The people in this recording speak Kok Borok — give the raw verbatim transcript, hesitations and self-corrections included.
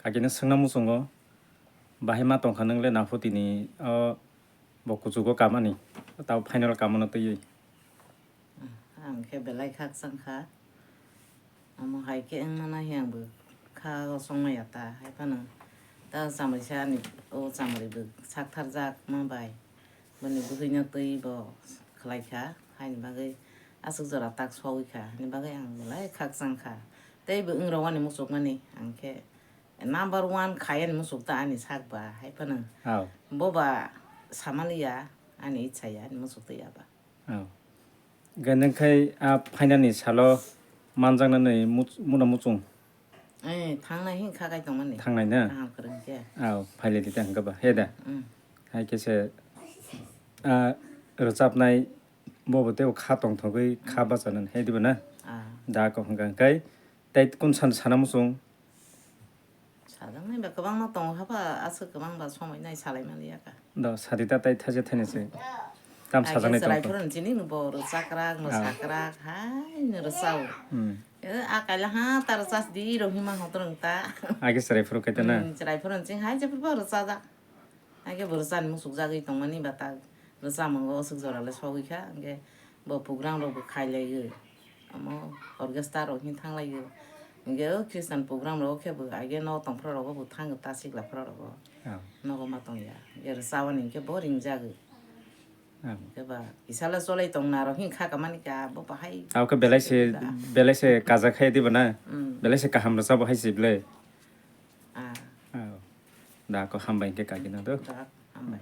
Agini swngna muchungo, bahai ma tongkha nwng le naphutini o bo kuchugo kamani, tao final kamano twiwi. Ang khe belai khakchang kha. Omo hai khe wngmano hiya ang bo kha o chongmaya ta, hai phano ta chamrisa ani o chamri bo saktharjak ma bai. Boni bwkhwino twi bo khlai kha, haini bagwi aswk jora tak sogwi kha, haini bagwi ang belai khakchang kha. Tei bo wngrok ani muchukmani, ang khe number one khai ani muchuk ta ani sak ba, hai phano Aw. Bo ba samaliya ani ichha ya ani muchuk twi ya ba. Aw. Hwnkhe nwng khai a final ni salo manjaknani much-, muna muchung? Eh, thangnai hin kha kai tongmani. Thangnai na? Kaham kwrwng khe. Aw, phailai di ta hwnkhe ba. He da. Mm. Hai khe se, ah, rwchapnai bobo tei kha tongthogwi kha bachanani. He diba na? Ah. Da kok hwnkha hwnkhe. Tei kun san sana muchung? Sajaknai ba kwbangma tongo hapha, aswk kwbang ba somoi nai salai manliya kha. Do, sadi ta tai thaisa thainwi se. Tam Ai khe sajaknai chwrai tong phuru chini bo rwchakrak, Ah. mwsakrak, hai no rwchao. Hmm. E, a kaila ha ta rwchas di rok hima hotor wng ta. Age chwrai phuru kaita na? Hmm, chwrai phuru chini hai jephru bo rwchajak. Age bo rwchani muchuk jagwi tongmani ba ta rwchamungo aswk jora le sogwi kha. Hwnkhe bo program rok bo khailaiwi. Omo orchestra rok hin thanglaiwi. Hwnkhe o Christian program rok khe bo age no tongphuru rok bo thango ta sikla phuru rok. Ah. Nogo ma tongya. Hwnkhe rwchabani hwnkhe bo ringjagwi. Ah. Hwnkhe ba, isalo cholai tong naro hin kha kamani ka, bo bahai. Abo khe belai se, Ba. Belai se kajak khai diba na? Mm. Belai se kaham rwchabo hai se belai. Ah. Ah. Da ko hambai hwnkhe kagina do. Da, hambai.